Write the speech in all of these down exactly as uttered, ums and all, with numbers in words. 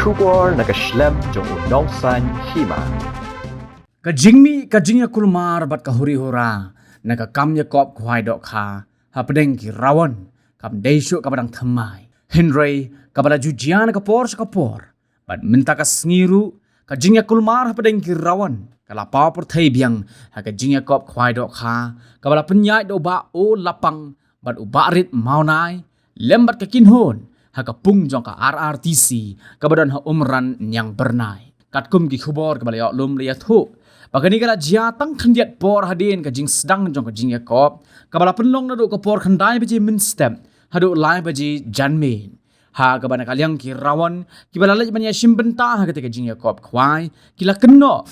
Khubor na ka shlem jong u Nongsaiñ Hima. Ka jingmih ka jingïakulmar bad ka huri hura na ka kam ïakop khwai dohkha hapdeng ki Rawon kam dei shuh kaba dang thymmai, hynrei kaba la ju jia na ka por sha ka por. Bad mynta ka sngi ruh ka jingïakulmar hapdeng ki Rawon ka la paw pyrthei biang ha ka jingïakop khwai dohkha kaba la pynïaid da u Bah O Lapang bad u Bah Rit Mawnai lem bad ka kynhun ha ka pung jong ka R R T C kaba don ha Umran Niang Byrnai. Katkum ki khubor kaba la ïoh lum la ïathuh ba kane ka la jia tang khyndiat por hadien ka jingsdang jong ka jingïakop kaba la pynlong naduh ka por khyndai baje mynstep haduh lai baje janmiet. Ha kaba na ka liang ki Rawon kiba la leit ban ïashim bynta ha kata ka jingïakop khwai ki la kynnoh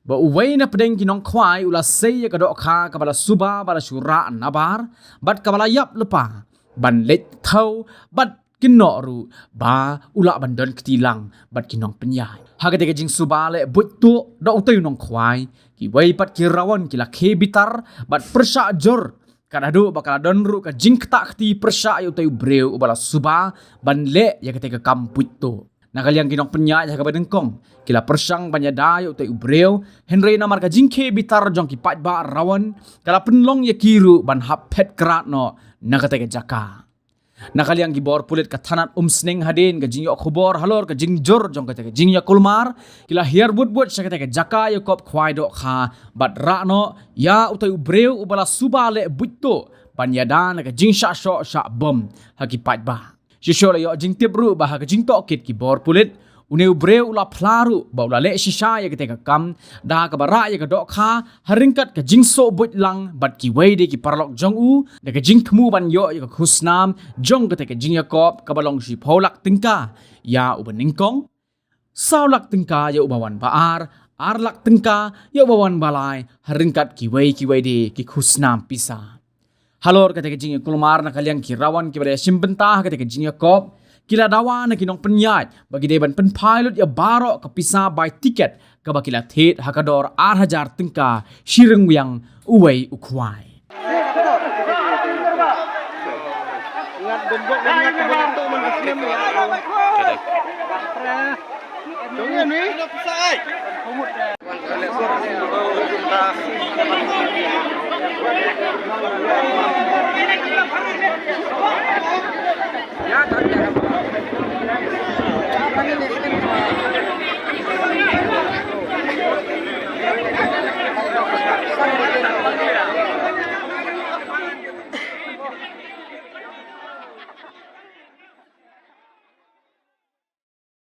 ba uwei na pdeng ki nongkhwai u la sei ïa ka dohkha kaba la suba ba la shu rah nabar bad kaba la ïap lypa ban leit thew bad kynnoh ruh ba u lah ban don kti lang bad ki nongpynïaid. Ha kata ka jingsuba leh buit tuh da utei u nongkhwai, kiwei pat ki Rawon ki la khie bitar bad pyrshah jur. Kat haduh ba ka la don ruh ka jingktah kti pyrshah ïa utei u briew uba la suba ban leh ïa katei ka kam buit tuh. Na ka liang ki nongpynïaid ha kaba nyngkong ki la pyrshang ban ïada ïa utei u briew, hynrei namar ka jingkhie bitar jong ki paidbah Rawon ka la pynlong ïa ki ruh ban hap phet krad noh na katei ka jaka. Na ka liang ki bor pulit ka thanat Umsning hadien ka jingïoh khubor halor ka jingjur jong katei ka jingïakulmar, ki la hiar wut wut sha katei ka jaka ïakop khwai dohkha bad rah noh ïa utei u briew uba la suba leh buit tuh ban ïada na ka jingshah shoh shah bom ha ki paidbah. Shisha la ïoh jingtip ruh ba ha ka jingtohkit ki bor pulit, une u briew u la phla ruh ba u la leh shisha ïa katei ka kam da kaba rah ïa ka dohkha ha ryngkat ka jingsoh buit lang bad kiwei de ki paralok jong u da ka jingthmu ban ïoh ïa ka khusnam jong katei ka jingïakop kaba long shiphew lak tyngka ïa uba nyngkong, saw lak tyngka ïa uba wan ba ar, ar lak tyngka ïa uba wan ba lai, ha ryngkat kiwei kiwei de ki khusnam pisa. Halor katei ka jingïakulmar na ka liang ki Rawon kiba la ïashim bynta ha katei ka jingïakop, ki la dawa na ki nongpynïaid ba ki dei ban pynphai lut ïa baroh ka pisa bai tiket kaba ki la thied ha ka dor ar hajar tyngka shi ryngwiang uwei u khwai.